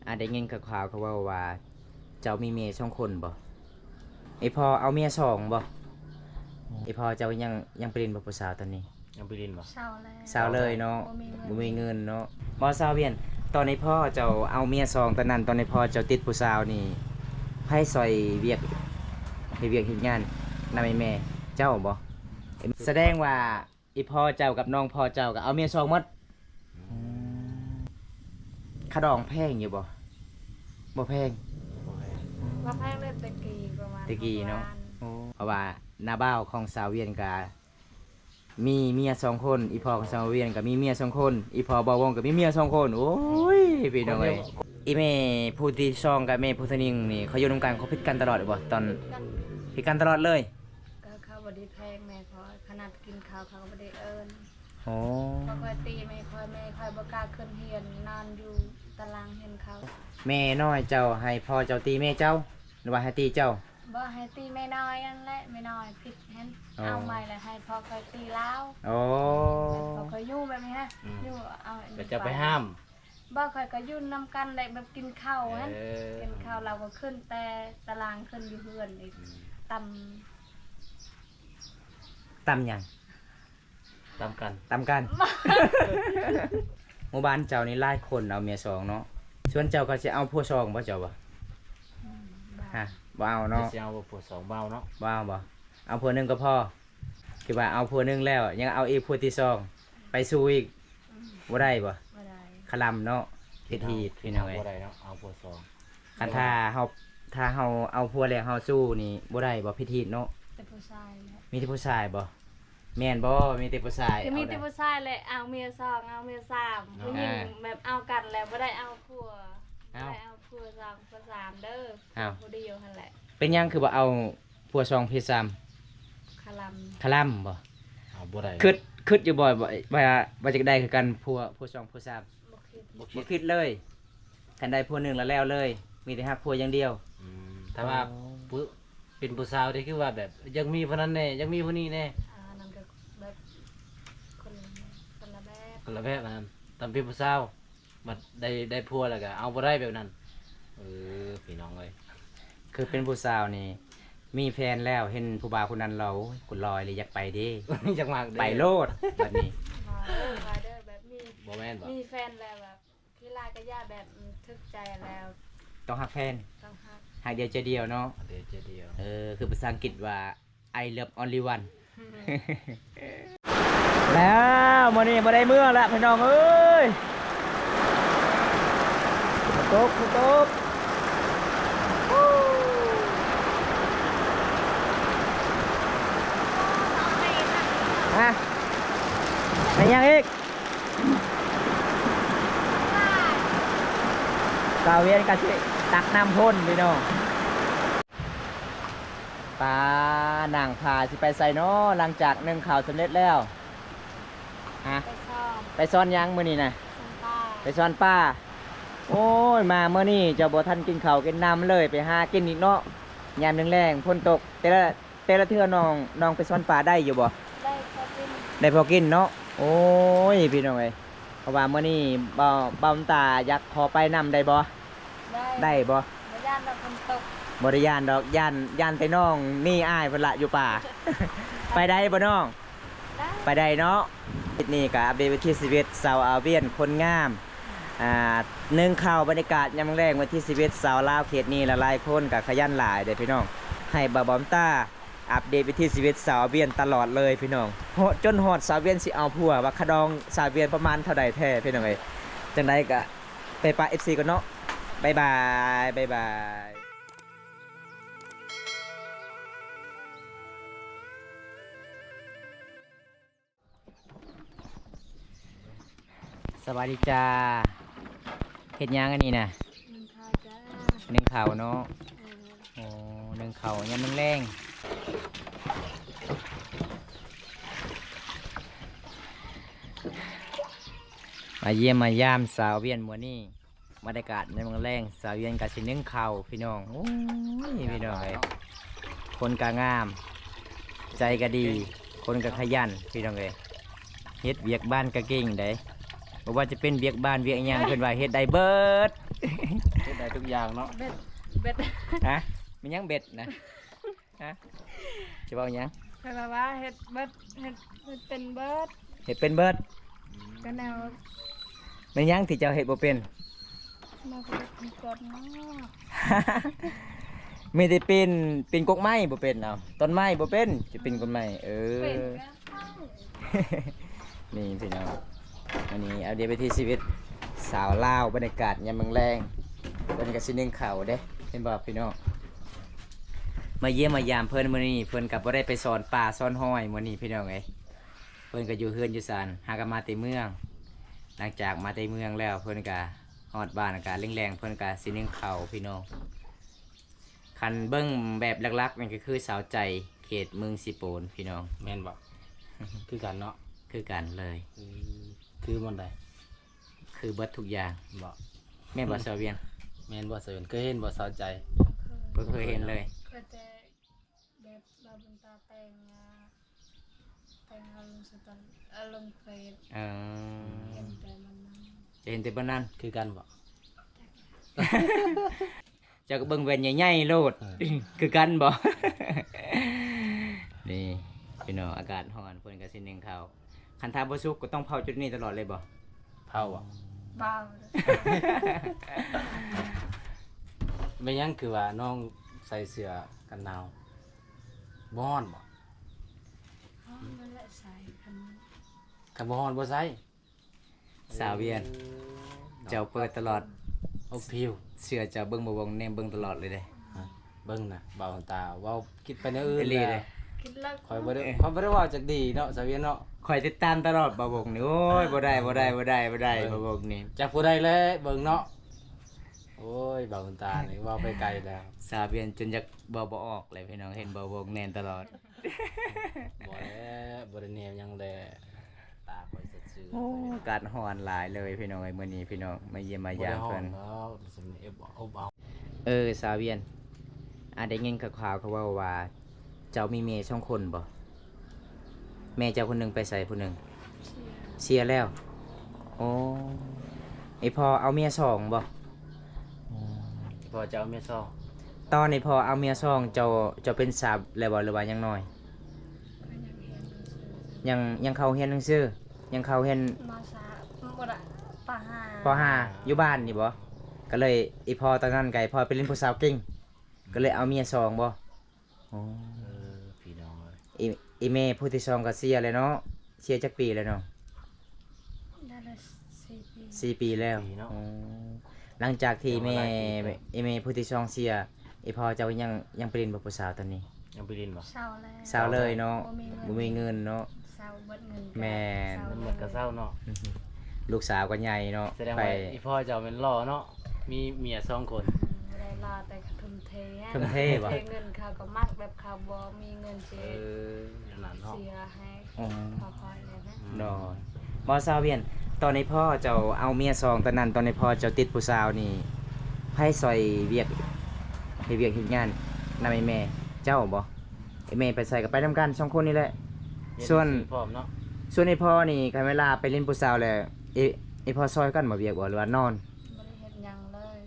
ອາ ໄດ້ຍິນຂ່າວໆ ເຂົາເວົ້າວ່າເຈົ້າມີເມຍສອງຄົນບໍ? ອີພໍ່ເອົາເມຍສອງບໍ? ອີພໍ່ເຈົ້າຍັງ ຍັງໄປຫຼິ້ນບໍ່ຜູ້ສາວຕອນນີ້? ຍັງໄປຫຼິ້ນບໍ່? ເຊົາແລ້ວ ເຊົາເລີຍເນາະ ບໍ່ມີເງິນ ບໍ່ມີເງິນເນາະ. ບໍ່ ສາວວຽນ ຕອນອີພໍ່ເຈົ້າເອົາເມຍສອງຕອນນັ້ນ ຕອນອີພໍ່ເຈົ້າຕິດຜູ້ສາວນີ້ ໃຜຊ່ອຍວຽກ ເຮັດວຽກເຮັດງານນຳແມ່? ເຈົ້າບໍ? ສະແດງວ່າ ອີພໍ່ເຈົ້າກັບນ້ອງພໍ່ເຈົ້າກໍເອົາເມຍສອງໝົດ. ອືມ ອືມ ຄ່າດອງແພງຢູ່ບໍ່? ບໍ່ແພງ ບໍ່ແພງ ບໍ່ແພງເລີຍ ແຕ່ກີ້ປະມານ ແຕ່ກີ້ເນາະ. ໂອ້ ເພາະວ່ານ້າບ່າວຂອງສາວວຽນກະມີເມຍສອງຄົນ ອີພໍ່ຂອງສາວວຽນກໍມີເມຍສອງຄົນ ອີພໍ່ບ່າວວົງກໍມີເມຍສອງຄົນ. ໂອ້ຍ ພີ່ນ້ອງເອີຍ ອີແມ່ຜູ້ທີສອງກັບແມ່ຜູ້ທີໜຶ່ງນີ້ ເຂົາຢູ່ນຳກັນ ເຂົາຜິດກັນຕະຫຼອດບໍ່? ຕອນ ຜິດກັນ ຜິດກັນຕະຫຼອດເລີຍ. ກໍເຂົາບໍ່ໄດ້ແພງແມ່ຂ້ອຍ ຂະໜາດກິນເຂົ້າເຂົາກໍບໍ່ໄດ້ເອີ້ນ. ໂອ້ ຂ້ອຍຕີແມ່ຂ້ອຍ ແມ່ຂ້ອຍບໍ່ກ້າຂຶ້ນຮຽນ ນອນຢູ່ຕາລາງຮຽນເຂົາ. ແມ່ນ້ອຍເຈົ້າໃຫ້ພໍ່ເຈົ້າຕີແມ່ເຈົ້າ ຫຼືວ່າໃຫ້ຕີເຈົ້າ? ບໍ່ ໃຫ້ຕີແມ່ນ້ອຍຫັ້ນແຫຼະ ແມ່ນ້ອຍຜິດຫັ້ນ. ອໍ ເອົາໃໝ່ແລ້ວໃຫ້ພໍ່ຂ້ອຍຕີລາວ. ໂອ້ ແບບພໍ່ຂ້ອຍຢູ່ແບບນີ້ຮະ ອືມ ຢູ່ ເອົາ ແລ້ວເຈົ້າໄປຫ້າມ? ບໍ່ ຂ້ອຍກໍຢູ່ນຳກັນແຫຼະ ແບບກິນເຂົ້າຫັ້ນ. ເອີ ກິນເຂົ້າ ລາວກໍຂຶ້ນແຕ່ຕາລາງ ຂຶ້ນຢູ່ເຮືອນອີກ. ອືມ ຕຳ ຕຳຫຍັງ? ຕຳກັນ ຕຳກັນ. ໝູ່ບ້ານເຈົ້ານີ້ຫຼາຍຄົນເອົາເມຍສອງເນາະ ສ່ວນເຈົ້າກໍຊິເອົາຜົວສອງບໍ່ ເຈົ້າບໍ່? ອືມ ບໍ່ ຮະ ບໍ່ເອົາເນາະ. ຊິເອົາບໍ່ຜົວສອງ? ບໍ່ເອົາເນາະ. ບໍ່ເອົາບໍ່? ເອົາຜົວໜຶ່ງກໍພໍ. ຄືວ່າເອົາຜົວໜຶ່ງແລ້ວ ຍັງເອົາອີກຜົວທີສອງໄປສູ່ອີກ. ອືມ ບໍ່ໄດ້ບໍ່? ບໍ່ໄດ້ ຄະລຳເນາະ ຜິດຮີດ ພີ່ນ້ອງເອີຍ. ບໍ່ໄດ້ເນາະ ເອົາຜົວສອງ. ຄັນຖ້າເຮົາ ຖ້າເຮົາເອົາຜົວແລ້ວເຮົາສູ່ນີ້ບໍ່ໄດ້ບໍ່? ຜິດຮີດເນາະ. ແຕ່ຜູ້ຊາຍແຫຼະ. ມີແຕ່ຜູ້ຊາຍບໍ່? ແມ່ນບໍ່? ມີແຕ່ຜູ້ຊາຍ ກໍມີແຕ່ຜູ້ຊາຍແຫຼະ ເອົາເມຍສອງ ເອົາເມຍສາມ. ເນາະ ຜູ້ຍິງ ອ່າ ແບບເອົາກັນແລ້ວບໍ່ໄດ້ເອົາຜົວ ເອົາ ບໍ່ໄດ້ເອົາຜົວສອງ ຜົວສາມເດີ. ເອົາ ຜູ້ດຽວຫັ້ນແຫຼະ. ເປັນຫຍັງຄືບໍ່ເອົາ ຜົວສອງເພສາມ ຄະລຳ ຄະລຳບໍ່? ເອົາບໍ່ໄດ້ ຄຶດ ຄຶດຢູ່ບໍ່ ວ່າ ວ່າ ວ່າຈະໄດ້ຄືກັນ ຜົວ ຜົວສອງ ຜົວສາມ? ບໍ່ຄິດ ບໍ່ຄິດ ບໍ່ຄິດເລີຍ. ຄັນໄດ້ຜົວໜຶ່ງລະແລ້ວເລີຍ ມີແຕ່ຮັກຜົວຢ່າງດຽວ. ອືມ ຖ້າວ່າ ໂອ້ ຜູ້ ເປັນຜູ້ສາວນີ້ຄືວ່າແບບຢາກມີຜູ້ນັ້ນແດ່ ຢາກມີຜູ້ນີ້ແດ່. ອ່າ ອັນນັ້ນກໍແບບຄົນ ຄົນລະແບບ ຄົນລະແບບ. ອັນນັ້ນຕ້ອງເປັນຜູ້ສາວ ບັດໄດ້ ໄດ້ຜົວແລ້ວກໍເອົາບໍ່ໄດ້ແບບນັ້ນ. ເອີ ພີ່ນ້ອງເອີຍ ຄືເປັນຜູ້ສາວນີ້ ມີແຟນແລ້ວ ເຫັນຜູ້ບ່າວຄົນນັ້ນລອ ໂອ້ຍ ກູລອຍເລີຍ ຢາກໄປເດ້ ຢາກມາກເດ້ ໄປໂລດບັດນີ້. ວ່າເດີ ວ່າເດີ ແບບມີ ບໍ່ແມ່ນບໍ່? ມີແຟນແລ້ວແບບ ທີ່ຫຼາຍກໍຢ່າ ແບບ ອືມ ຖືກໃຈແລ້ວ ຕ້ອງຮັກແຟນ ຕ້ອງຮັກ ຮັກດຽວໃຈດຽວເນາະ ຮັກດຽວໃຈດຽວ. ເອີ ຄືພາສາອັງກິດວ່າ I love only one. ແລ້ວມື້ນີ້ບໍ່ໄດ້ເມືອລະພີ່ນ້ອງເອີຍ ຝົນຕົກ ຝົນຕົກ. ຮະ ໄດ້ຫຍັງອີກ? ສາວວຽນກະຊິຕັກນ້ຳພົ້ນພີ່ນ້ອງ. ປາ ນາງພາຊິໄປໃສນໍ ຫຼັງຈາກໜຶ້ງເຂົ້າສຳເລັດແລ້ວ? ຮະ ໄປຊ້ອນ ໄປຊ້ອນຫຍັງມື້ນີ້ນະ? ຊ້ອນປາ ໄປຊ້ອນປາ. ໂອ້ຍ ມາມື້ນີ້ເຈົ້າບໍ່ທັນກິນເຂົ້າກິນນ້ຳເລີຍ ໄປຫາກິນອີກເນາະ. ຍາມແລງໆ ຝົນຕົກ ແຕ່ລະ ແຕ່ລະເທື່ອນ້ອງ ນ້ອງໄປຊ້ອນປາໄດ້ຢູ່ບໍ່? ໄດ້ພໍກິນ ໄດ້ພໍກິນເນາະ. ໂອ້ຍ ພີ່ນ້ອງເອີຍ ເພາະວ່າມື້ນີ້ບ່າວ ບ່າວຕາຢາກຂໍໄປນຳໄດ້ບໍ່? ໄດ້ ໄດ້ບໍ່? ບໍ່ຢ້ານດອກຝົນຕົກ ບໍ່ໄດ້ຢ້ານດອກ ຢ້ານ ຢ້ານແຕ່ນ້ອງໜີອາຍພຸ້ນລະຢູ່ປ່າ. ໄປໄດ້ບໍ່ນ້ອງ? ໄດ້ ໄປໄດ້ເນາະ. ຄລິບນີ້ກໍອັບເດດວິຖີຊີວິດຊາວອາວວຽນຄົນງາມ ອ່າ ໜຶ້ງເຂົ້າ. ບັນຍາກາດຍາມແລງ ວິຖີຊີວິດຊາວລາວເຂດນີ້ ຫຼາຍໆຄົນກໍຂະຫຍັນຫຼາຍເດ້ພີ່ນ້ອງ ໃຫ້ບ່າວບອມຕາອັບເດດວິຖີຊີວິດຊາວອາວວຽນຕະຫຼອດເລີຍພີ່ນ້ອງ ເພາະຈົນຮອດຊາວອາວວຽນຊິເອົາຜົວ ວ່າຄ່າດອງຊາວອາວວຽນປະມານເທົ່າໃດແທ້ພີ່ນ້ອງເອີຍ. ຈັ່ງໃດກໍ ໄປປະເອັຟຊີກ່ອນເນາະ ບາຍບາຍ ບາຍບາຍ. ສະບາຍດີຈ້າ. ເຮັດຫຍັງອັນນີ້ນະ? ໜຶ້ງເຂົ້າຈ້າ. ໜຶ້ງເຂົ້າເນາະ. ເອີ ໂອ້ ໜຶ້ງເຂົ້າຍາມແລງໆ. ມາຢ້ຽມມາຢາມສາວວຽນມື້ນີ້ ບັນຍາກາດໃນເມືອງແລງ ສາວວຽນກະຊິໜຶ້ງເຂົ້າພີ່ນ້ອງ. ໂອ້ຍ ພີ່ນ້ອງເອີຍ ຄົນກະງາມ ໃຈກະດີ ຄົນກະຂະຫຍັນພີ່ນ້ອງເອີຍ ເຮັດວຽກບ້ານກະເກັ່ງເດ້. ບໍ່ວ່າຈະເປັນວຽກບ້ານວຽກຫຍັງ ເພິ່ນວ່າເຮັດໄດ້ເບິດ. ເຮັດໄດ້ທຸກຢ່າງເນາະ. ເບັດ ເບັດ ຮະ? ແມ່ນຫຍັງເບັດນະ? ຮະ? ຈະເວົ້າຫຍັງ? ເພິ່ນວ່າເຮັດເບິດ ເຮັດ ເຮັດເປັນເບິດ. ເຮັດເປັນເບິດ? ກໍແນວ ແມ່ນຫຍັງທີ່ເຈົ້າເຮັດບໍ່ເປັນ? ມາເຮັດຄືກັນເນາະ. ມີແຕ່ປີນ ປີນກົກໄມ້ບໍ່ເປັນ ເອົາ ຕົ້ນໄມ້ບໍ່ເປັນ ຈະປີນກົກໄມ້. ເອີ ເປັນກໍ ນີ້ພີ່ນ້ອງ ອັນນີ້ອັບເດດວິຖີຊີວິດສາວລາວ ບັນຍາກາດຍາມແລງໆ. ເພິ່ນກໍຊິໜຶ້ງເຂົ້າເດ້ ເຫັນບໍ່ພີ່ນ້ອງ? ມາຢ້ຽມມາຢາມເພິ່ນມື້ນີ້ ເພິ່ນກໍບໍ່ໄດ້ໄປສອນປ່າສອນຫ້ອຍມື້ນີ້ພີ່ນ້ອງເອີຍ. ເພິ່ນກໍຢູ່ເຮືອນຢູ່ຊານ ຫາກໍມາແຕ່ເມືອງ. ຫຼັງຈາກມາແຕ່ເມືອງແລ້ວ ເພິ່ນກໍຮອດບ້ານ ກໍແລງໆ ເພິ່ນກໍຊິໜຶ້ງເຂົ້າພີ່ນ້ອງ. ຄັນເບິ່ງແບບຫຼັກໆ ນີ້ກໍຄືສາວໃຈ ເຂດເມືອງເຊໂປນພີ່ນ້ອງ. ແມ່ນບໍ່? ຄືກັນເນາະ. ຄືກັນເລີຍ. ອືມ ຄືບ່ອນໃດ? ຄືເບິດທຸກຢ່າງ. ບໍ່ ແມ່ນບໍ່ສາວວຽນ? ແມ່ນບໍ່ສາວວຽນ? ເຄີຍເຫັນບໍ່ສາວໃຈ? ບໍ່ເຄີຍເຫັນເລີຍ. ເຄີຍແຕ່ແບບວ່າບຸນຕາແຕ່ງ ອາ ແຕ່ງເອົາລົງສະຕອ ເອົາລົງເຟສ. ເອີ ເຫັນແຕ່ມັນນັ້ນ. ຈະເຫັນແຕ່ເບິ່ງນັ້ນ. ຄືກັນບໍ່? ເຈົ້າກໍເບິ່ງແວ່ນໃຫຍ່ໆໂລດ. ເອີ ຄືກັນບໍ່? ນີ້ພີ່ນ້ອງ ອາກາດຮ້ອນ ເພິ່ນກໍຊິໜຶ້ງເຂົ້າ. ຄັນຖ້າບໍ່ສຸກກໍຕ້ອງເຝົ້າຈຸດນີ້ຕະຫຼອດເລີຍບໍ່? ເຝົ້າບໍ່? ເຝົ້າ. ແມ່ນຫຍັງຄືວ່ານ້ອງໃສ່ເສື້ອກັນໜາວ ບໍ່ຮ້ອນບໍ່? ຮ້ອນນັ້ນແຫຼະ ໃສ່ຄັນ ຄັນບໍ່ຮ້ອນບໍ່ໃສ່. ສາວວຽນ ເອີ ເຈົ້າເປີດຕະຫຼອດ ອົບຜິວ ເຊື່ອເຈົ້າ ເບິ່ງບ່າວວົງ ແນມເບິ່ງຕະຫຼອດເລີຍເດ້. ຮະ? ເບິ່ງນະ ບ່າວຕາເວົ້າຄິດໄປແນວອື່ນ ອີ່ຫຼີເດ້. ຂ້ອຍບໍ່ໄດ້ ຂ້ອຍບໍ່ໄດ້ເວົ້າຈັກດີເນາະ ສາວວຽນເນາະ. ຂ້ອຍຕິດຕາມຕະຫຼອດບ່າວວົງນີ້ ໂອ້ຍ ບໍ່ໄດ້ ບໍ່ໄດ້ ບໍ່ໄດ້ ບໍ່ໄດ້ ບ່າວວົງນີ້ ຈັກຜູ້ໃດແລະເບິ່ງເນາະ. ໂອ້ຍ ບ່າວຕານີ້ເວົ້າໄປໄກແລ້ວ ສາວວຽນຈົນຢາກເວົ້າບໍ່ອອກແລ້ວພີ່ນ້ອງ ເຫັນບ່າວວົງແນມຕະຫຼອດ. ບໍ່ແລ້ວ ບໍ່ໄດ້ແນມຫຍັງແລ້ວ ຕາຂ້ອຍສົດຊື່ນ. ໂອ້ ອາກາດຮ້ອນຫຼາຍເລີຍພີ່ນ້ອງເອີຍ ມື້ນີ້ພີ່ນ້ອງມາຢ້ຽມມາຢາມເພິ່ນ. ບໍ່ໄດ້ຮ້ອນດອກ ມັນເອັບອົບເອົາ. ເອີ ສາວວຽນ ອາ ໄດ້ຍິນຂ່າວໆ ເຂົາເວົ້າວ່າເຈົ້າມີແມ່ສອງຄົນບໍ່? ແມ່ເຈົ້າຄົນໜຶ່ງໄປໃສຜູ້ໜຶ່ງ? ເສຍ ເສຍແລ້ວ. ໂອ້ ອີ່ພໍ່ເອົາເມຍສອງບໍ່? ອືມ ພໍ່ເຈົ້າເອົາເມຍສອງ. ຕອນອີ່ພໍ່ເອົາເມຍສອງ ເຈົ້າ ເຈົ້າເປັນສາວແລ້ວບໍ່ ຫຼືວ່າຍັງນ້ອຍ? ຍັງຮຽນໜັງສື ຍັງ ຍັງເຂົ້າຮຽນໜັງສື ຍັງເຂົ້າຮຽນ ມ.ສາມ ບໍ່ໄດ້ ປໍຫ້າ ປໍຫ້າ ຢູ່ບ້ານນີ້ບໍ່? ກໍເລີຍ ອີ່ພໍ່ຕອນນັ້ນກໍ ອີ່ພໍ່ໄປຫຼິ້ນຜູ້ສາວເກັ່ງ ກໍເລີຍເອົາເມຍສອງບໍ່? ອໍ ເອີ ພີ່ນ້ອງເອີຍ ອີ່ ອີ່ແມ່ຜູ້ທີສອງກໍເສຍແລ້ວເນາະ. ເສຍຈັກປີແລ້ວນ້ອງ? ໄດ້ລະສີ່ປີ ສີ່ປີແລ້ວ. ສີ່ປີເນາະ. ອໍ ຫຼັງຈາກທີ່ແມ່ ອີ່ແມ່ຜູ້ທີສອງເສຍ ອີ່ພໍ່ເຈົ້າຍັງ ຍັງໄປຫຼິ້ນບໍ່ຜູ້ສາວຕອນນີ້? ຍັງໄປຫຼິ້ນບໍ່? ເຊົາແລ້ວ ເຊົາເລີຍເນາະ. ບໍ່ມີເງິນ ບໍ່ມີເງິນເນາະ. ເຊົາເບິດເງິນ. ແມ່ນ ເຊົາເລີຍ ເງິນເບິດກໍເຊົາເນາະ. ອືຮຶ ລູກສາວກໍໃຫຍ່ເນາະ. ສະແດງວ່າ ໄປ ອີ່ພໍ່ເຈົ້າແມ່ນຫຼໍ່ເນາະ ມີເມຍສອງຄົນ. ອືມ ບໍ່ໄດ້ຫຼໍ່ແຕ່ກໍທຸ່ມເທ ທຸ່ມເທບໍ່? ເທເງິນ ເຂົາກໍມັກແບບເຂົາບໍ່ມີເງິນຊິ ເອີ ອັນນັ້ນເນາະ ເສຍໃຫ້ ອໍ ເຂົາຂ້ອຍແລ້ວນະ. ອືມ ໂດຍ ບໍ່ ສາວວຽນ ຕອນທີ່ພໍ່ເຈົ້າເອົາເມຍສອງຕອນນັ້ນ ຕອນທີ່ພໍ່ເຈົ້າຕິດຜູ້ສາວນີ້ ໃຜຊ່ອຍວຽກ ເຮັດວຽກເຮັດງານນຳອ້າຍແມ່ ເຈົ້າບໍ່? ອ້າຍແມ່ໄປໃສກໍໄປນຳກັນສອງຄົນນີ້ແຫຼະ. ເຮັດ ສ່ວນ ໜັງສືພ້ອມເນາະ. ສ່ວນອ້າຍພໍ່ນີ້ ຄັນເວລາໄປຫຼິ້ນຜູ້ສາວແລ້ວ ອ້າຍ ອ້າຍພໍ່ຊ່ອຍກັນບໍ່ວຽກບໍ່ ຫຼືວ່ານອນ? ບໍ່ໄດ້ເຮັດຫຍັງເລີຍ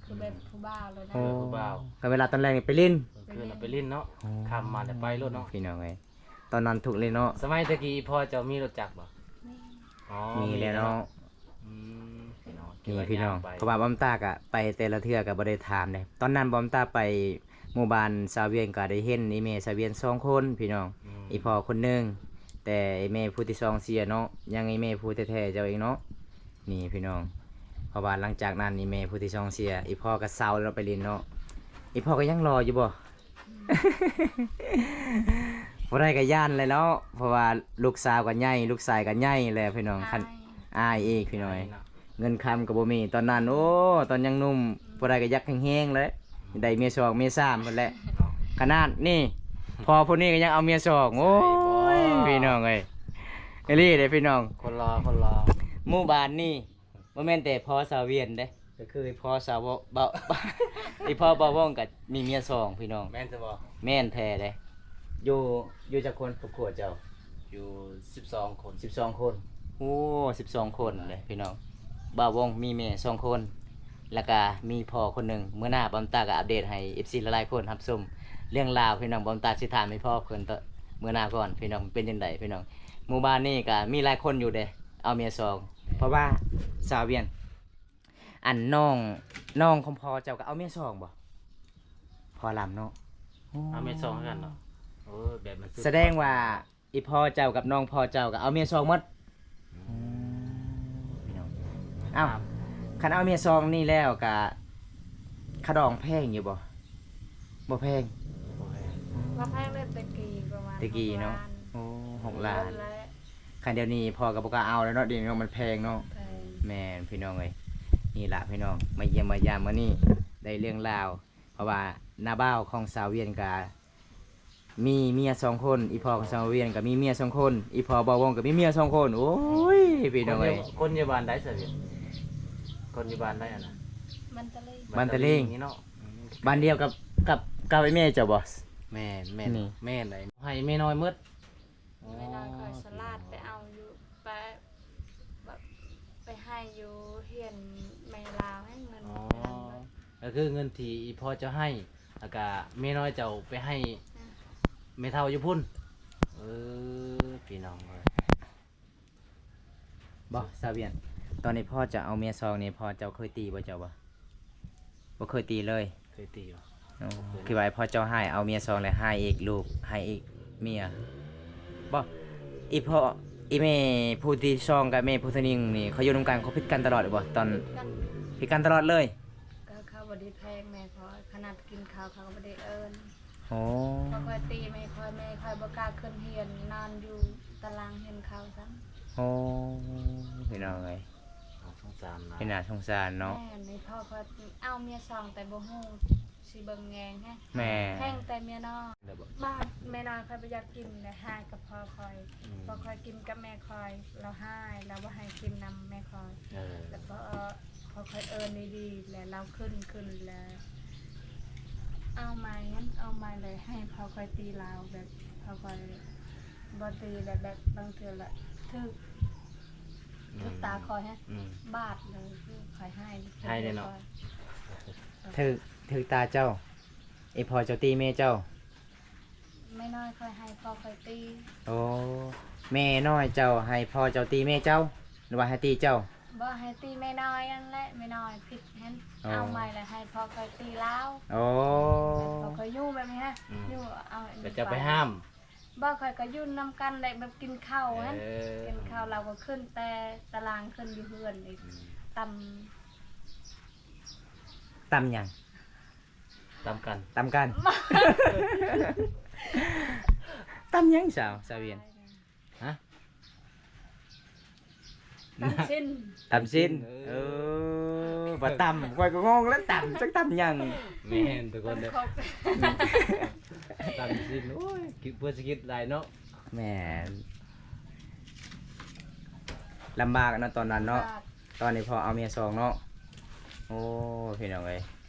ຄືແບບຜູ້ບ່າວເລີຍນະ. ອໍ ຄືຜູ້ບ່າວ ຄັນເວລາຕອນແລງນີ້ໄປຫຼິ້ນ ກາງຄືນນະໄປຫຼິ້ນເນາະ. ອໍ ຄ່ຳມາແລ້ວໄປໂລດເນາະ. ພີ່ນ້ອງເອີຍ ຕອນນັ້ນທຸກເລີຍເນາະ. ສະໄໝແຕ່ກີ້ພໍ່ເຈົ້າມີລົດຈັກບໍ່? ມີ ອໍ ມີແລ້ວເນາະ. ອືມ ພີ່ນ້ອງ ນີ້ພີ່ນ້ອງ ເພາະວ່າບ່າວຕາກະໄປແຕ່ລະເທື່ອກະບໍ່ໄດ້ຖາມເດ້. ຕອນນັ້ນບ່າວຕາໄປໝູ່ບ້ານສາວວຽງ ກະໄດ້ເຫັນອີ່ແມ່ສາວວຽງສອງຄົນພີ່ນ້ອງ. ອືມ ອີ່ພໍ່ຄົນໜຶ່ງ ແຕ່ອີ່ແມ່ຜູ້ທີສອງເສຍເນາະ ຍັງອີ່ແມ່ຜູ້ແທ້ໆເຈົ້າເອງເນາະ. ນີ້ພີ່ນ້ອງ ເພາະວ່າຫຼັງຈາກນັ້ນອີ່ແມ່ຜູ້ທີສອງເສຍ ອີ່ພໍ່ກະເຊົາແລ້ວເນາະ ໄປຫຼິ້ນເນາະ. ອີ່ພໍ່ກະຍັງຫຼໍ່ຢູ່ບໍ່? ບໍ່ໄດ້ກະຢ້ານແຫຼະເນາະ ເພາະວ່າລູກສາວກະໃຫຍ່ ລູກຊາຍກະໃຫຍ່ແລ້ວພີ່ນ້ອງ. ຄັນ ອາຍ ອາຍອີກພີ່ນ້ອງ ເງິນຄຳກະບໍ່ມີຕອນນັ້ນ. ໂອ້ ຕອນຍັງໜຸ່ມ ຜູ້ໃດກະຢາກແຮງໆແຫຼະ ໄດ້ເມຍສອງເມຍສາມພຸ້ນແຫຼະ. ຂະໜາດນີ້ ພໍ່ຜູ້ນີ້ກະຍັງເອົາເມຍສອງ. ໂອ້ຍ ພີ່ນ້ອງເອີຍ ອີ່ຫຼີເດ້ພີ່ນ້ອງ ຄົນຫຼໍ່ ຄົນຫຼໍ່. ໝູ່ບ້ານນີ້ ບໍ່ແມ່ນແຕ່ພໍ່ສາວວຽນເດ້ ກໍຄືພໍ່ສາວເບົາ ເບົາ ອີ່ພໍ່ເບົາວົງກໍມີເມຍສອງພີ່ນ້ອງ. ແມ່ນແທ້ບໍ່? ແມ່ນແທ້ເດ້. ຢູ່ ຢູ່ຈັກຄົນຄອບຄົວເຈົ້າ? ຢູ່ສິບສອງຄົນ. ສິບສອງຄົນ. ໂ ໂອ້ ສິບສອງຄົນເດ້ພີ່ນ້ອງ. ບ່າວວົງມີແມ່ສອງຄົນ ແລ້ວກະມີພໍ່ຄົນໜຶ່ງ. ມື້ໜ້າບ່າວຕາກະອັບເດດໃຫ້ເອັຟຊີຫຼາຍໆຄົນຮັບຊົມເລື່ອງລາວພີ່ນ້ອງ. ບ່າວຕາຊິຖາມອີພໍ່ເພິ່ນເນາະ ມື້ໜ້າກ່ອນພີ່ນ້ອງ ເປັນຈັ່ງໃດພີ່ນ້ອງ. ໝູ່ບ້ານນີ້ກະມີຫຼາຍຄົນຢູ່ເດ້ ເອົາເມຍສອງ ເພາະວ່າສາວວຽນ ອັນນ້ອງ ນ້ອງຂອງພໍ່ເຈົ້າກໍເອົາເມຍສອງບໍ່? ພໍ່ລຳເນາະ. ໂອ້ ເອົາເມຍສອງຄືກັນເນາະ. ໂອ້ ແບບມັນສືບທອດ ສະແດງວ່າອີ່ພໍ່ເຈົ້າກັບນ້ອງພໍ່ເຈົ້າກໍເອົາເມຍສອງໝົດ. ອືມ ພີ່ນ້ອງ ອ້າວ ຄັນເອົາເມຍສອງນີ້ແລ້ວກໍຄ່າດອງແພງຢູ່ບໍ່? ບໍ່ແພງ ບໍ່ແພງ ບໍ່ແພງເລີຍ ແຕ່ກີ້ປະມານ ແຕ່ກີ້ເນາະ ຫົກລ້ານ ໂອ້ ຫົກລ້ານ ແລ້ວ ຄັນດຽວນີ້ພໍ່ກໍບໍ່ກ້າເອົາແລ້ວເນາະ ດຽວນີ້ເນາະ ມັນແພງເນາະ. ແພງ ແມ່ນພີ່ນ້ອງເອີຍ. ນີ້ລະພີ່ນ້ອງ ມາຢ້ຽມມາຢາມມື້ນີ້ ໄດ້ເລື່ອງລາວ ເພາະວ່ານ້າບ່າວຂອງສາວວຽນກະມີເມຍສອງຄົນ ອີ່ພໍ່ຂອງສາວວຽນກະມີເມຍສອງຄົນ ອີ່ພໍ່ບ່າວວົງກະມີເມຍສອງຄົນ. ໂອ້ຍ ພີ່ນ້ອງເອີຍ ຄົນຢູ່ ຄົນຢູ່ບ້ານໃດສາວວຽນ? ຄົນຢູ່ບ້ານໃດຫັ້ນນະ? ບັນຕະເລງ ບັນຕະເລງນີ້ເນາະ. ອືມ ບ້ານດຽວກັບ ກັບ ກັບໄອ້ແມ່ເຈົ້າບໍ່? ແມ່ນ ແມ່ນ ນີ້ ແມ່ນໃດ ໃຫ້ແມ່ນ້ອຍໝົດ. ອໍ ແມ່ນ້ອຍຂ້ອຍສະຫຼາດ ໄປເອົາຢູ່ ໄປ ແບບ ໄປໃຫ້ຢູ່ເຮືອນແມ່ລາວ ໃຫ້ເງິນ ອໍ ແມ່ນບໍ່? ກໍຄືເງິນທີ່ອີ່ພໍ່ເຈົ້າໃຫ້ ແລ້ວກະແມ່ນ້ອຍເຈົ້າໄປໃຫ້ ອືມ ແມ່ເຖົ້າຢູ່ພຸ້ນ. ເອີ ພີ່ນ້ອງເອີຍ ບໍ່ ສາວວຽນ ຕອນທີ່ພໍ່ເຈົ້າເອົາເມຍສອງນີ້ ພໍ່ເຈົ້າເຄີຍຕີບໍ່ເຈົ້າບໍ່? ບໍ່ເຄີຍຕີເລີຍ ເຄີຍຕີບໍ່? ໂອ້ ບໍ່ເຄີຍ ຄິດວ່າພໍ່ເຈົ້າຮ້າຍ ເອົາເມຍສອງແລ້ວຮ້າຍອີກ ລູກຮ້າຍອີກ ເມຍບໍ່? ອີ່ພໍ່ ອີ່ແມ່ຜູ້ທີສອງກັບແມ່ຜູ້ທີໜຶ່ງນີ້ ເຂົາຢູ່ນຳກັນ ເຂົາຜິດກັນຕະຫຼອດບໍ່? ຕອນ ຜິດກັນ ຜິດກັນຕະຫຼອດເລີຍ. ກໍເຂົາບໍ່ໄດ້ແພງແມ່ຂ້ອຍ ຂະໜາດກິນເຂົ້າເຂົາກໍບໍ່ໄດ້ເອີ້ນ. ໂອ້ ເພາະຂ້ອຍຕີແມ່ຂ້ອຍ ແມ່ຂ້ອຍບໍ່ກ້າຂຶ້ນເຮືອນ ນອນຢູ່ຕາລ່າງເຮືອນເຂົາຊັ້ນ. ໂອ້ ພີ່ນ້ອງເອີຍ ໜ້າສົງສານຫຼາຍ ເປັນໜ້າສົງສານເນາະ. ແມ່ນ ພໍ່ຂ້ອຍເອົາເມຍສອງ ແຕ່ບໍ່ຮູ້ຊິເບິ່ງແຍງໃຫ້ ແມ່ນ ແພງແຕ່ເມຍນ້ອຍ. ບາດແມ່ນ້ອຍຂ້ອຍບໍ່ຢາກກິນ ແລ້ວຮ້າຍກັບພໍ່ຂ້ອຍ. ອືມ ພໍ່ຂ້ອຍກິນກັບແມ່ຂ້ອຍ ລາວຮ້າຍ ລາວບໍ່ໃຫ້ກິນນຳແມ່ຂ້ອຍ. ເອີ ແລ້ວພໍ ພໍຂ້ອຍເອີ້ນດີໆ ແລ້ວລາວຂຶ້ນ ຂຶ້ນແລ້ວ ເອົາໃໝ່ ເອົາໃໝ່ເລີຍ ໃຫ້ພໍ່ຂ້ອຍຕີລາວ ແບບພໍ່ຂ້ອຍບໍ່ຕີ ແລ້ວແບບບາງເທື່ອລະຖືກ ອືມ ຖືກຕາຂ້ອຍ ອືມ ບາດເລີຍ ຄືຂ້ອຍຮ້າຍ ຮ້າຍເລີຍເນາະ. ຖືກ ຖືກຕາເຈົ້າ ອີ່ພໍ່ເຈົ້າຕີແມ່ເຈົ້າ. ແມ່ນ້ອຍຂ້ອຍໃຫ້ພໍ່ຂ້ອຍຕີ. ໂອ້ ແມ່ນ້ອຍເຈົ້າໃຫ້ພໍ່ເຈົ້າຕີແມ່ເຈົ້າ ຫຼືວ່າໃຫ້ຕີເຈົ້າ? ບໍ່ ໃຫ້ຕີແມ່ນ້ອຍຫັ້ນແຫຼະ ແມ່ນ້ອຍຜິດຫັ້ນ. ອໍ ເອົາໃໝ່ແລ້ວໃຫ້ພໍ່ຂ້ອຍຕີລາວ. ໂອ້ ແລ້ວພໍ່ຂ້ອຍຢູ່ແບບນີ້ຮະ ອືມ ຢູ່ ເອົາ ແລ້ວເຈົ້າໄປຫ້າມ? ບໍ່ ຂ້ອຍກໍຢູ່ນຳກັນແຫຼະ ແບບກິນເຂົ້າຫັ້ນ. ເອີ ກິນເຂົ້າລາວກໍຂຶ້ນແຕ່ຕາລ່າງ ຂຶ້ນຢູ່ເຮືອນອີກ. ອືມ ຕຳ ຕຳຫຍັງ? ຕຳກັນ ຕຳກັນ ຕຳຫຍັງສາວ ສາວວຽນ? ຮະ? ຕຳຊິ້ນ ຕຳຊິ້ນ ເອີ ເອີ ວ່າຕຳ ຂ້ອຍກໍງົງແລ້ວ ຕຳ ຈັກຕຳຫຍັງ. ແມ່ນທຸກຄົນເດີ ຕຳຊິ້ນ. ໂອ້ຍ ຄິດ ເພື່ອຊິຄິດຫຼາຍເນາະ. ແມ່ນ ລຳບາກເນາະຕອນນັ້ນເນາະ ລຳບາກ ຕອນທີ່ພໍ່ເອົາເມຍສອງເນາະ. ໂອ້ ພີ່ນ້ອງເອີຍ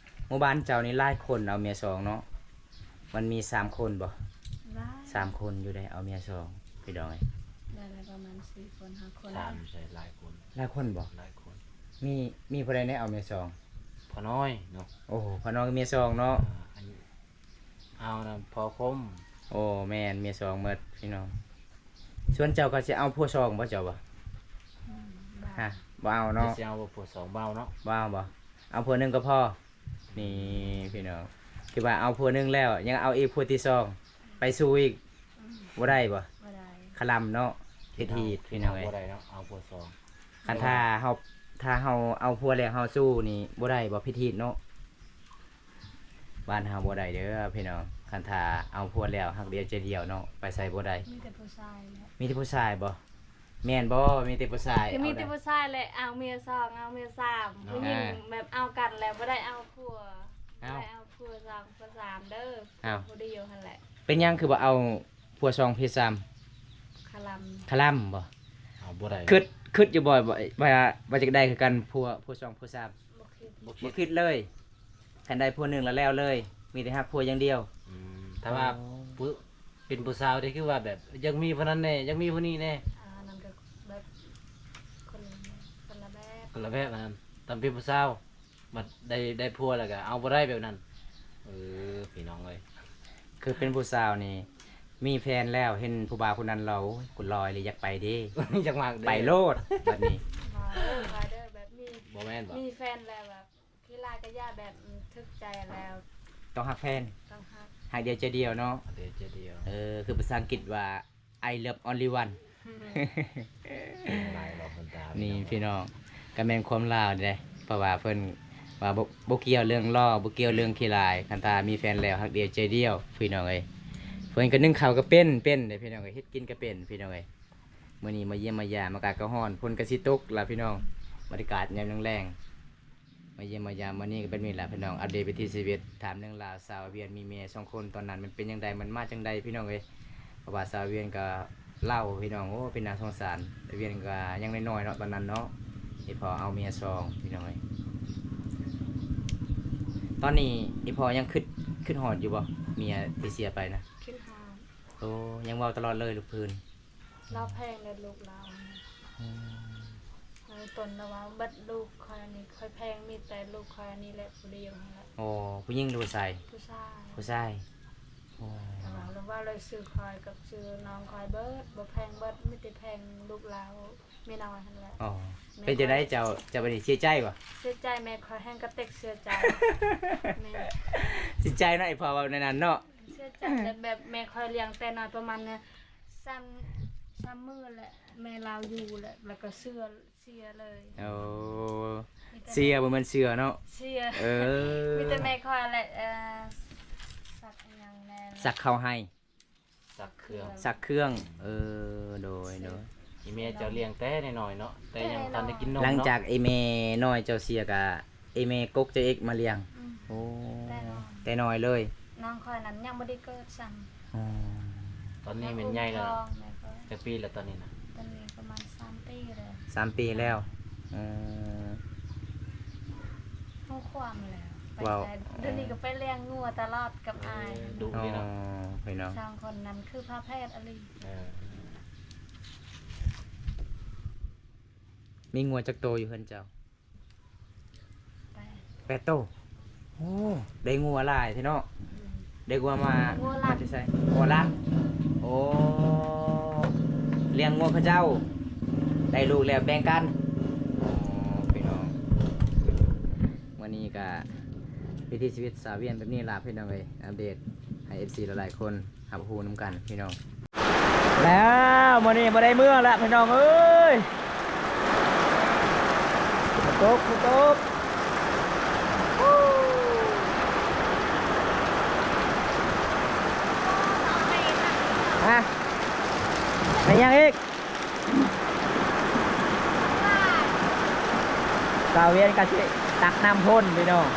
ໝູ່ບ້ານເຈົ້ານີ້ຫຼາຍຄົນເອົາເມຍສອງເນາະ. ມັນມີສາມຄົນບໍ່? ຫຼາຍ ສາມຄົນຢູ່ໃດ ເອົາເມຍສອງ ພີ່ນ້ອງເອີຍ. ໄດ້ ໄດ້ປະມານສີ່ຄົນ ຫ້າຄົນ ສາມໃສ່ຫຼາຍຄົນ ຫຼາຍຄົນບໍ່? ຫຼາຍຄົນ. ມີ ມີຜູ້ໃດແດ່ເອົາເມຍສອງ? ພໍ່ນ້ອຍເນາະ. ໂອ້ ພໍ່ນ້ອຍເມຍສອງເນາະ. ອ່າ ອັນ ເອົານຳພໍ່ຄົມ. ໂອ້ ແມ່ນ ເມຍສອງໝົດ ພີ່ນ້ອງ. ສ່ວນເຈົ້າກໍຊິເອົາຜົວສອງບໍ່ ເຈົ້າບໍ່? ອືມ ບໍ່ ຮະ ບໍ່ເອົາເນາະ. ຊິເອົາບໍ່ຜົວສອງ ບໍ່ເອົາເນາະ. ບໍ່ເອົາບໍ່? ເອົາຜົວໜຶ່ງກໍພໍ. ນີ້ພີ່ນ້ອງ ຄືວ່າເອົາຜົວໜຶ່ງແລ້ວ ຍັງເອົາອີກຜົວທີສອງ ໄປສູ່ອີກ. ອືມ ບໍ່ໄດ້ບໍ່? ບໍ່ໄດ້ ຄະລຳເນາະ ຜິດຮີດພີ່ນ້ອງເອີຍ. ບໍ່ໄດ້ເນາະ ເອົາຜົວສອງ. ຄັນຖ້າເຮົາ ຖ້າເຮົາເອົາຜົວແລ້ວເຮົາສູ່ນີ້ບໍ່ໄດ້ບໍ່? ຜິດຮີດເນາະ. ບ້ານເຮົາບໍ່ໄດ້ເດີພີ່ນ້ອງ ຄັນຖ້າເອົາຜົວແລ້ວຮັກດຽວໃຈດຽວເນາະ ໄປໃສບໍ່ໄດ້. ມີແຕ່ຜູ້ຊາຍແຫຼະ. ມີແຕ່ຜູ້ຊາຍບໍ່? ແມ່ນບໍ່? ມີແຕ່ຜູ້ຊາຍ ກໍມີແຕ່ຜູ້ຊາຍແຫຼະ ເອົາເມຍສອງ ເອົາເມຍສາມ. ຜູ້ຍິງ ອ່າ ແບບເອົາກັນແລ້ວບໍ່ໄດ້ເອົາຜົວ ເອົ້າ ບໍ່ໄດ້ເອົາຜົວສອງ ຜົວສາມເດີ. ເອົ້າ ຜູ້ດຽວຫັ້ນແຫຼະ. ເປັນຫຍັງຄືບໍ່ເອົາຜົວສອງ ຜົວສາມ? ຄະລຳ ຄະລຳບໍ່? ເອົາບໍ່ໄດ້. ຄິດ ຄິດຢູ່ບໍ່ ວ່າ ວ່າ ວ່າຈະໄດ້ຄືກັນ ຜົວ ຜົວສອງ ຜົວສາມ? ບໍ່ຄິດ ບໍ່ຄິດ ບໍ່ຄິດເລີຍ. ຄັນໄດ້ຜົວໜຶ່ງແລ້ວແລ້ວເລີຍ ມີແຕ່ຮັກຜົວຢ່າງດຽວ. ອືມ ຖ້າວ່າ ໂອ້ ຜູ້ ເປັນຜູ້ສາວທີ່ຄືວ່າແບບຢາກມີຜູ້ນັ້ນແດ່ ຢາກມີຜູ້ນີ້ແດ່. ອ່າ ນັ້ນກໍແບບ ຄົນລະແບບອັນນັ້ນ ຕອນເປັນຜູ້ສາວ ບັດໄດ້ ໄດ້ຜົວແລ້ວກໍເອົາບໍ່ໄດ້ແບບນັ້ນ. ເອີ ພີ່ນ້ອງເອີຍ ຄືເປັນຜູ້ສາວນີ້ ມີແຟນແລ້ວ ເຫັນຜູ້ບ່າວຄົນນັ້ນຫຼໍ່ ໂອ້ຍ ກູຫຼໍ່ອີ່ຫຼີ ຢາກໄປເດ້ ຢາກມັກເດ້ ໄປໂລດ ບັດນີ້. ບໍ່ເດີ ຂ້ອຍເດີ ແບບມີ ບໍ່ແມ່ນບໍ່? ມີແຟນແລ້ວແບບ ຂີ້ລ້າຍກະຢ່າ ແບບ ອືມ ຖືກໃຈແລ້ວ ຕ້ອງຮັກແຟນ ຕ້ອງຮັກ ຮັກດຽວໃຈດຽວເນາະ ຮັກດຽວໃຈດຽວ. ເອີ ຄືພາສາອັງກິດວ່າ I love only one. ຫຼາຍເວົ້າຄົນຕາ ນີ້ພີ່ນ້ອງ ກະແມ່ນຄວາມລາວເດ້ ເພາະວ່າເພິ່ນວ່າບໍ່ ບໍ່ກ່ຽວເລື່ອງຫຼໍ່ ບໍ່ກ່ຽວເລື່ອງຂີ້ລ້າຍ ຄັນຖ້າມີແຟນແລ້ວ ຮັກດຽວໃຈດຽວ ພີ່ນ້ອງເອີຍ. ເພິ່ນກະໜຶ້ງເຂົ້າກະເປັນ ເປັນເດ້ພີ່ນ້ອງເອີຍ ເຮັດກິນກະເປັນ ພີ່ນ້ອງເອີຍ. ມື້ນີ້ມາຢ້ຽມມາຢາມ ອາກາດກະຮ້ອນ ຝົນກະຊິຕົກລະພີ່ນ້ອງ ບັນຍາກາດຍາມແລງໆ ມາຢ້ຽມມາຢາມມື້ນີ້ກະແບບນີ້ລະພີ່ນ້ອງ ອັບເດດວິຖີຊີວິດ ຖາມເລື່ອງລາວສາວວຽນ ມີເມຍສອງຄົນ ຕອນນັ້ນມັນເປັນຈັ່ງໃດ ມັນມາຈັ່ງໃດພີ່ນ້ອງເອີຍ. ເພາະວ່າສາວວຽນກະເລົ່າພີ່ນ້ອງ ໂອ້ ເປັນໜ້າສົງສານ ສາວວຽນກະຍັງນ້ອຍໆເນາະ ຕອນນັ້ນເນາະ ອີ່ພໍ່ເອົາເມຍສອງພີ່ນ້ອງເອີຍ. ຕອນນີ້ອີ່ພໍ່ຍັງຄຶດ ຄຶດຮອດຢູ່ບໍ່ ເມຍທີ່ເສຍໄປນະ? ຄຶດຮອດ. ໂອ້ ຍັງເວົ້າຕະຫຼອດເລີຍລູກພື້ນ ລາວແພງເດີລູກລາວ. ອືມ ເອີ ຕົນລະວ່າເບິດລູກຂ້ອຍນີ້ ຂ້ອຍແພງ ມີແຕ່ລູກຂ້ອຍນີ້ແຫຼະຜູ້ດຽວຫັ້ນແຫຼະ. ໂອ້ ຜູ້ຍິງຫຼືຜູ້ຊາຍ? ຜູ້ຊາຍ. ຜູ້ຊາຍ. ໂອ້ ລາວວ່າລາວຊື້ຂ້ອຍກັບຊື້ນ້ອງຂ້ອຍເບິດ ບໍ່ແພງເບິດ ມີແຕ່ແພງລູກລາວເມຍນ້ອຍຫັ້ນແຫຼະ. ອໍ ແມ່ນ ເປັນຈັ່ງໃດເຈົ້າ ເຈົ້າບັດນີ້ເສຍໃຈບໍ່? ເສຍໃຈ ແມ່ຂ້ອຍແຮ່ງກະເຕັກເສຍໃຈ. ແມ່ນ ເສຍໃຈເນາະ ອີ່ພໍ່ເວົ້າແນວນັ້ນເນາະ. ເສຍໃຈແບບ ແບບແມ່ຂ້ອຍລ້ຽງແຕ່ນ້ອຍປະມານ ສາມ ສາມມື້ແຫຼະ ແມ່ລາວຢູ່ແຫຼະ ແລ້ວກໍເສຍ ເສຍເລີຍ. ໂອ້ ມີແຕ່ ເສຍ ບໍ່ແມ່ນເຊື່ອເນາະ ເສຍ. ເອີ ມີແຕ່ແມ່ຂ້ອຍແຫຼະ ເອີ ຊັກຫຍັງແດ່ ຊັກເຂົ້າໃຫ້ ຊັກເຄື່ອງ ຊັກເຄື່ອງ. ເອີ ໂດຍ ໂດຍ. ອີ່ແມ່ເຈົ້າລ້ຽງແຕ່ນ້ອຍໆເນາະ ແຕ່ຍັງບໍ່ທັນໄດ້ກິນນົມເນາະ. ຫຼັງຈາກອີ່ແມ່ນ້ອຍເຈົ້າເສຍກະ ອີ່ແມ່ກົກເຈົ້າອີກມາລ້ຽງ. ອືມ ໂອ້ ແຕ່ນ້ອຍ ແຕ່ນ້ອຍເລີຍ. ນ້ອງຂ້ອຍນັ້ນຍັງບໍ່ໄດ້ເກີດຊ້ຳ. ອໍ ຕອນນີ້ແມ່ນໃຫຍ່ແລ້ວ. ແມ່ຂ້ອຍ ຈັກປີແລ້ວຕອນນີ້ນະ? ຕອນນີ້ປະມານສາມປີແລ້ວ. ສາມປີແລ້ວ. ອືມ ຮູ້ຄວາມແລ້ວ ໄປ ເວົ້າ ໃສ ດຽວນີ້ກໍໄປລ້ຽງງົວຕະຫຼອດກັບອ້າຍ. ເອີ ດຸເດເນາະ. ອໍ ພີ່ນ້ອງ ສອງຄົນນັ້ນຄືຝາແຝດອີ່ຫຼີ. ເອີ ມີງົວຈັກໂຕຢູ່ເຮືອນເຈົ້າ? ແປດ ແປດໂຕ. ໂອ້ ໄດ້ງົວຫຼາຍແທ້ເນາະ. ອືມ ໄດ້ງົວມາ ງົວລັດ ມາແຕ່ໃສ? ງົວລັດ. ໂອ້ ລ້ຽງງົວເຂົາເຈົ້າ ໄດ້ລູກແລ້ວແບ່ງກັນ. ອໍ ພີ່ນ້ອງ ມື້ນີ້ກະວິຖີຊີວິດສາວວຽນແບບນີ້ລະພີ່ນ້ອງເອີຍ ອັບເດດໃຫ້ເອັຟຊີຫຼາຍໆຄົນ ຮັບຮູ້ນຳກັນພີ່ນ້ອງ. ແລ້ວມື້ນີ້ບໍ່ໄດ້ເມືອແລ້ວພີ່ນ້ອງເອີຍ ຝົນຕົກ ຝົນຕົກ. ຮະ ແມ່ນຫຍັງອີກ? ສາວວຽນກະຊິຕັກນ້ຳພົ້ນພີ່ນ້ອງ.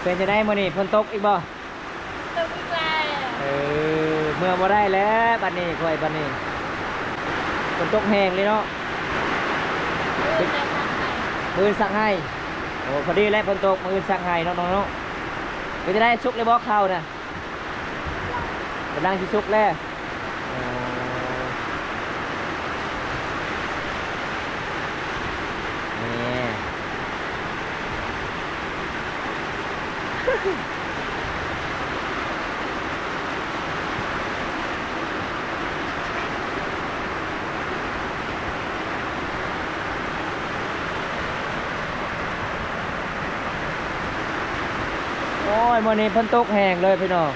ເປັນຈັ່ງໃດມື້ນີ້ ຝົນຕົກອີກບໍ່? ຕົກອີກແລ້ວ. ເອີ ເມືອບໍ່ໄດ້ແລ້ວບັດນີ້ ຂ້ອຍບັດນີ້ ຝົນຕົກແຮງເລີຍເນາະ. ມື້ອື່ນຊັກໃຫ້. ໂອ້ ພໍດີແລ້ວຝົນຕົກ ມື້ອື່ນຊັກໃຫ້ເນາະນ້ອງເນາະ. ເປັນຈັ່ງໃດ ສຸກແລ້ວບໍ່ເຂົ້ານະ? ກຳລັງຊິສຸກແລ້ວ. ນີ້ ໂອ້ຍ ມື້ນີ້ຝົນຕົກແຮງເລີຍພີ່ນ້ອງ.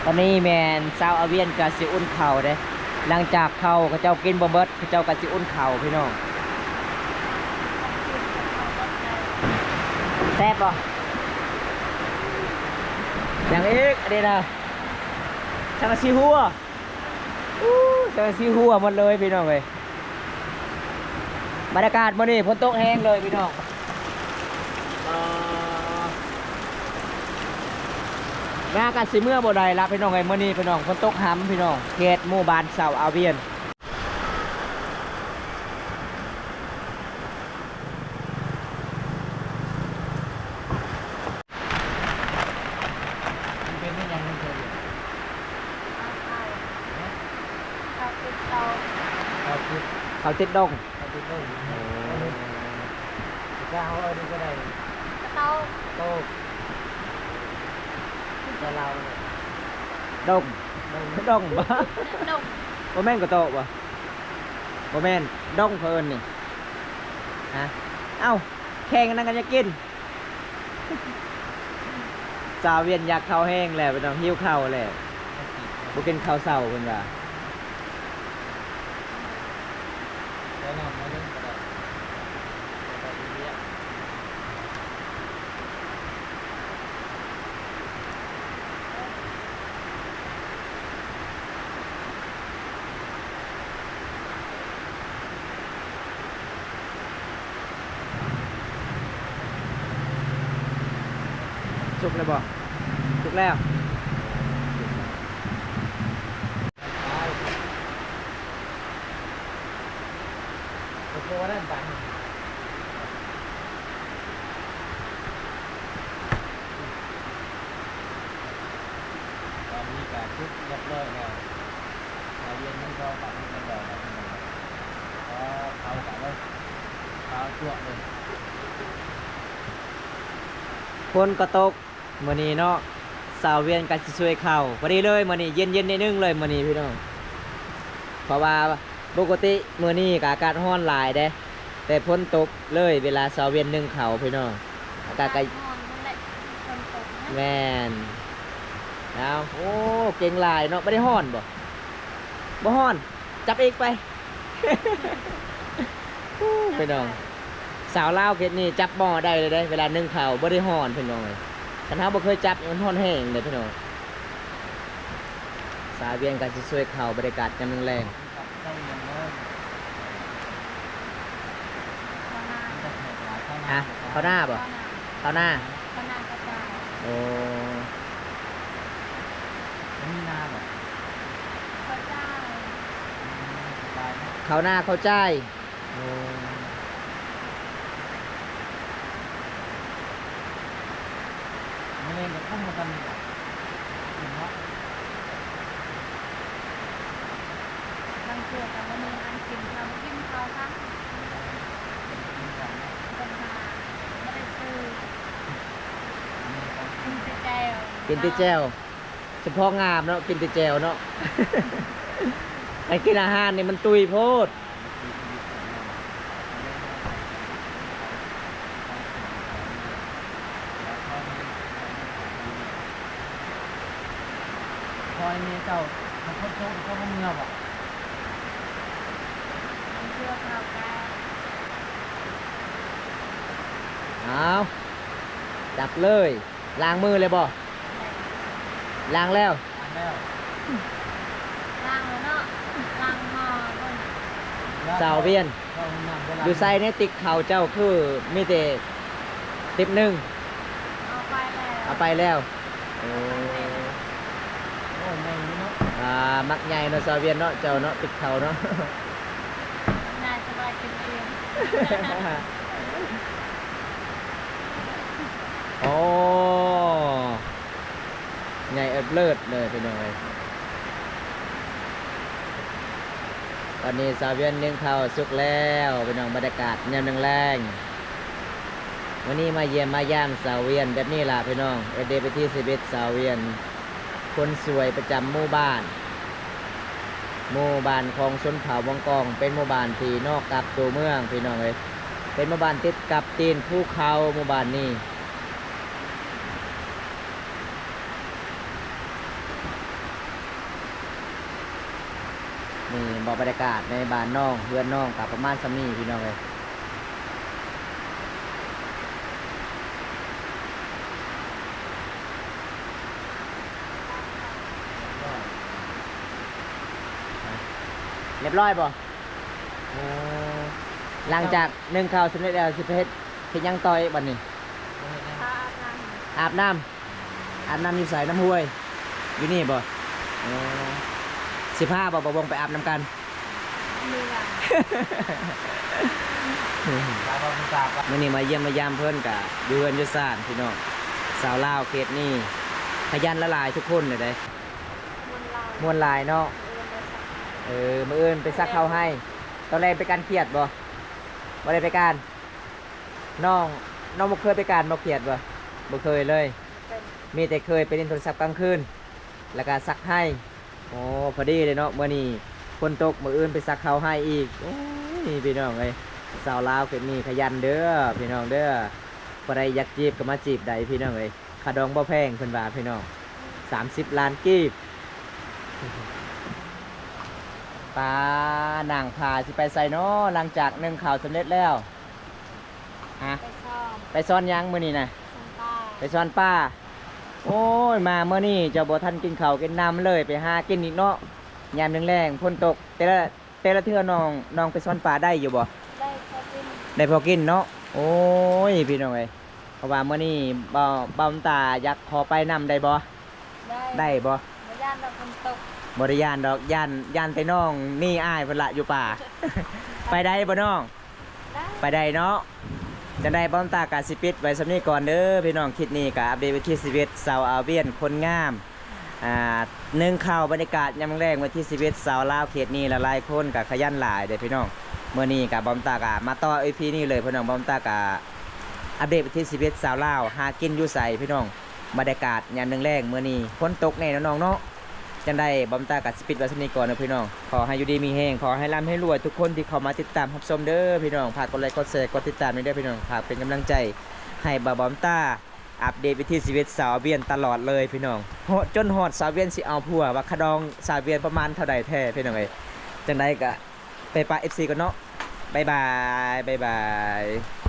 ຕອນນີ້ແມ່ນຊາວອາວຽນກະຊິອຸ່ນເຂົ້າເດ້ ຫຼັງຈາກເຂົ້າເຂົາເຈົ້າກິນບໍ່ເບິດ ເຂົາເຈົ້າກະຊິອຸ່ນເຂົ້າພີ່ນ້ອງ. ແຊບບໍ່? ຫຍັງອີກ ອັນນີ້ນະ ສັງກະສີຮົ່ວ. ອູ້ ສັງກະສີຮົ່ວໝົດເລີຍພີ່ນ້ອງເອີຍ. ບັນຍາກາດມື້ນີ້ຝົນຕົກແຮງເລີຍພີ່ນ້ອງ. ເອີ ມາກະຊິເມືອບໍ່ໄດ້ລະພີ່ນ້ອງເອີຍ ມື້ນີ້ພີ່ນ້ອງ ຝົນຕົກຫຳພີ່ນ້ອງ ເຂດໝູ່ບ້ານຊາວອາວຽນ. ມັນເປັນອີ່ຫຍັງມັນເກີດຢູ່? ເຂົ້າ ເຂົ້າຕິດດອງ ເຂົ້າຕິດ ເຂົ້າຕິດດອງ ເຂົ້າຕິດດອງ. ໂອ້ ພາສາເຮົາເອີ້ນນີ້ກໍໄດ້ ກະໂຕກ ໂຕກ ພາສາລາວ ດົງ ດົງ ດົງບໍ່? ດົງ ບໍ່ແມ່ນກະໂຕກບໍ່? ບໍ່ແມ່ນ ດົງເຂົາເອີ້ນນີ້ ຮະ? ເອົ້າ ແຂ່ງກັນນັ້ນກໍຢາກກິນ. ຊາວວຽນຢາກເຂົ້າແຮງແລ້ວ ພີ່ນ້ອງ ຫິວເຂົ້າແລ້ວ ບໍ່ກິນເຂົ້າເຊົ້າເພິ່ນວ່າ. ສຸກແລ້ວບໍ່? ສຸກແລ້ວ. ໂອເຄ ວ່ານັ້ນໄປ. ຕອນນີ້ກະສຸກຮຽບຮ້ອຍແລ້ວ ຊາວວຽນຍັງລໍປັບໃຫ້ຮຽບຮ້ອຍແລ້ວ ເອີ ເຂົ້າກະເລີຍ ຂາວຈັ້ວະເລີຍ. ຝົນກໍຕົກ ມື້ນີ້ເນາະ ຊາວວຽນກໍຊິຊ່ວຍເຂົ້າ ພໍດີເລີຍມື້ນີ້ ເຢັນໆ ໜ້ອຍໜຶ່ງເລີຍມື້ນີ້ພີ່ນ້ອງ ເພາະວ່າປົກກະຕິມື້ນີ້ກໍອາກາດຮ້ອນຫຼາຍເດ້ ແຕ່ຝົນຕົກເລີຍ ເວລາຊາວວຽນໜຶ້ງເຂົ້າພີ່ນ້ອງ ອາກາດກໍ ອາກາດຮ້ອນນັ້ນແຫຼະ ຝົນຕົກນະ ແມ່ນ. ເອົາ ໂອ້ ເກັ່ງຫຼາຍເນາະ ບໍ່ໄດ້ຮ້ອນບໍ່? ບໍ່ຮ້ອນ ຈັບອີກໄປ. ໂອ້ ພີ່ນ້ອງ ສາວລາວເຂດນີ້ຈັບໝໍ້ໄດ້ເລີຍເດ້ ເວລາໜຶ້ງເຂົ້າບໍ່ໄດ້ຮ້ອນພີ່ນ້ອງເອີຍ ຄັນເຮົາບໍ່ເຄີຍຈັບນີ້ມັນຮ້ອນແຮງເດ້ພີ່ນ້ອງ. ຊາວວຽນກໍຊິຊ່ວຍເຂົ້າ ບັນຍາກາດຍາມແລງໆ. ຮະ ເຂົ້ານາບໍ່? ເຂົ້ານາ ເຂົ້ານາກະຈາຍ. ໂອ້ ມີນາບໍ່? ເຂົ້ານາ ເຂົ້າຈາຍ. ໂອ້ ມື້ແລງກໍກຸ້ມກັນນີ້ແຫຼະ ກິນເນາະ. ບາງເທື່ອກໍບໍ່ມີອັນກິນ ເຮົາບໍ່ກິນເຂົ້າຊ້ຳ ກິນກັນເນາະ ເພິ່ນວ່າບໍ່ໄດ້ຊື້ ກິນແຕ່ແຈ່ວ ກິນແຕ່ແຈ່ວ. ສະເພາະງາມເນາະ ກິນແຕ່ແຈ່ວເນາະ ອັນກິນອາຫານນີ້ມັນຕຸ້ຍໂພດ. ເອົາ ຈັບເລີຍ. ລ້າງມືແລ້ວບໍ່? ລ້າງແລ້ວ. ລ້າງແລ້ວ ລ້າງແລ້ວເນາະ ລ້າງໝໍ້ເບິ່ງ. ສາວວຽນ ຢູ່ໃສໃນຕິບເຂົ້າເຈົ້າ ຄືມີແຕ່ຕິບໜຶ່ງ? ເອົາໄປແລ້ວ ເອົາໄປແລ້ວ. ໂອ້ ໂອ້ ໃຫຍ່ຢູ່ເນາະ. ອ່າ ມັກໃຫຍ່ເນາະ ສາວວຽນເນາະ ເຈົ້າເນາະ ຕິບເຂົ້າເນາະ. ຍາຍສະບາຍກິນເອງ. ໂອ້ ໃຫຍ່ເອີບເລີດເລີຍພີ່ນ້ອງເອີຍ. ຕອນນີ້ສາວວຽນໜຶ້ງເຂົ້າສຸກແລ້ວພີ່ນ້ອງ ບັນຍາກາດຍາມແລງໆ. ມື້ນີ້ມາຢ້ຽມມາຢາມສາວວຽນແບບນີ້ລະພີ່ນ້ອງ. ເອັດເດ ເອັຟ ທີ ສິບເອັດ ສາວວຽນ ຄົນສວຍປະຈຳໝູ່ບ້ານ ໝູ່ບ້ານຂອງຊົນເຜົ່າວັງກອງ ເປັນໝູ່ບ້ານທີ່ນອກກັບຕົວເມືອງພີ່ນ້ອງເອີຍ ເປັນໝູ່ບ້ານຕິດກັບຕີນພູເຂົາ ໝູ່ບ້ານນີ້. ນີ້ບໍ່ ບັນຍາກາດໃນບ້ານນ້ອງ ເຮືອນນ້ອງກໍປະມານສ່ຳນີ້ພີ່ນ້ອງເອີຍ. ຮຽບຮ້ອຍບໍ່? ໂອ້ ຫຼັງຈາກໜຶ້ງເຂົ້າສຳເລັດແລ້ວ ຊິໄປເຮັດ ເຮັດຫຍັງຕໍ່ອີກບັດນີ້? ພາອາບນ້ຳ ອາບນ້ຳ ອາບນ້ຳຢູ່ໃສ? ນ້ຳຫ້ວຍ ຢູ່ນີ້ບໍ່? ໂອ້ ຊິພາບໍ່ ບ່າວບົງໄປອາບນຳກັນ? ເມື່ອຍ ມື້ນີ້ມາຢ້ຽມມາຢາມເພິ່ນກະຢູ່ເຮືອນຢູ່ຊານພີ່ນ້ອງ. ສາວລາວເຂດນີ້ຂະຫຍັນຫຼາຍໆ ທຸກຄົນເລີຍເດ້. ມ່ວນຫຼາຍ ມ່ວນຫຼາຍເນາະ. ເອີ ມື້ອື່ນໄປສັກເຂົ້າໃຫ້. ຕອນແລງໄປການຂຽດບໍ່? ບໍ່ໄດ້ໄປການ. ນ້ອງ ນ້ອງບໍ່ເຄີຍໄປການບໍ່ຂຽດບໍ່? ບໍ່ເຄີຍເລີຍ. ບໍ່ເຄີຍ. ມີແຕ່ເຄີຍໄປຫຼິ້ນໂທລະສັບກາງຄືນ ແລ້ວກະສັກໃຫ້. ໂອ້ ພໍດີເລີຍເນາະ ມື້ນີ້ຝົນຕົກ ມື້ອື່ນໄປສັກເຂົ້າໃຫ້ອີກ. ໂອ້ຍ ພີ່ນ້ອງເອີຍ ສາວລາວເຂດນີ້ຂະຫຍັນເດີພີ່ນ້ອງເດີ. ຜູ້ໃດຢາກຈີບກໍມາຈີບໄດ້ພີ່ນ້ອງເອີຍ. ຄ່າດອງບໍ່ແພງເພິ່ນວ່າພີ່ນ້ອງ ສາມສິບລ້ານກີບ. ປາ ນາງພາຊິໄປໃສເນາະ ຫຼັງຈາກໜຶ້ງເຂົ້າສຳເລັດແລ້ວ? ຮະ? ໄປຊ້ອນ ໄປຊ້ອນຫຍັງມື້ນີ້ນະ? ຊ້ອນປາ ໄປຊ້ອນປາ. ໂອ້ຍ ມາມື້ນີ້ເຈົ້າບໍ່ທັນກິນເຂົ້າກິນນ້ຳເລີຍ ໄປຫາກິນອີກເນາະ. ຍາມແລງໆ ຝົນຕົກ ແຕ່ລະ ແຕ່ລະເທື່ອນ້ອງ ນ້ອງໄປຊ້ອນປາໄດ້ຢູ່ບໍ່? ໄດ້ພໍກິນ ໄດ້ພໍກິນເນາະ. ໂອ້ຍ ພີ່ນ້ອງເອີຍ ເພາະວ່າມື້ນີ້ບ່າວ ບ່າວຕາຢາກຂໍໄປນຳໄດ້ບໍ່? ໄດ້ ໄດ້ບໍ່? ບໍ່ຢ້ານດອກຝົນຕົກ. ບໍ່ໄດ້ຢ້ານດອກ ຢ້ານ ຢ້ານແຕ່ນ້ອງໜີອາຍພຸ້ນລະຢູ່ປ່າ. ໄປໄດ້ບໍ່ນ້ອງ? ໄດ້ ໄປໄດ້ເນາະ. ຈັ່ງໃດບ່າວຕາກະຊິປິດໄວ້ສ່ຳນີ້ກ່ອນເດີພີ່ນ້ອງ. ຄລິບນີ້ກະອັບເດດວັນທີສິບເອັດ ສາວອາວວຽນຄົນງາມ ອ່າ ໜຶ້ງເຂົ້າ ບັນຍາກາດຍາມແລງວັນທີສິບເອັດ ສາວລາວເຂດນີ້ຫຼາຍໆຄົນກະຂະຫຍັນຫຼາຍເດ້ພີ່ນ້ອງ. ມື້ນີ້ກະບ່າວຕາກະມາຕໍ່ອີພີນີ້ເລີຍພີ່ນ້ອງ. ບ່າວຕາກະອັບເດດວັນທີສິບເອັດ ສາວລາວຫາກິນຢູ່ໃສພີ່ນ້ອງ. ບັນຍາກາດຍາມແລງໆ ມື້ນີ້ຝົນຕົກແດ່ເນາະນ້ອງເນາະ. ຈັ່ງໃດບ່າວຕາກະຊິປິດໄວ້ສ່ຳນີ້ກ່ອນເດີພີ່ນ້ອງ. ຂໍໃຫ້ຢູ່ດີມີແຮງ ຂໍໃຫ້ລ່ຳໃຫ້ລວຍທຸກຄົນທີ່ເຂົ້າມາຕິດຕາມຮັບຊົມເດີພີ່ນ້ອງ. ຝາກກົດໄລກ໌ ກົດແຊ ກົດຕິດຕາມນີ້ເດີພີ່ນ້ອງ. ຝາກເປັນກຳລັງໃຈໃຫ້ບ່າວຕາ ອັບເດດວິທີຊີວິດສາວອາວວຽນຕະຫຼອດເລີຍພີ່ນ້ອງ. ເພາະຈົນຮອດສາວອາວວຽນຊິເອົາຜົວ ວ່າຄ່າດອງສາວອາວວຽນປະມານເທົ່າໃດແທ້ພີ່ນ້ອງເອີຍ. ຈັ່ງໃດກະໄປປະເອັຟຊີກ່ອນເນາະ. ບາຍບາຍ ບາຍບາຍ.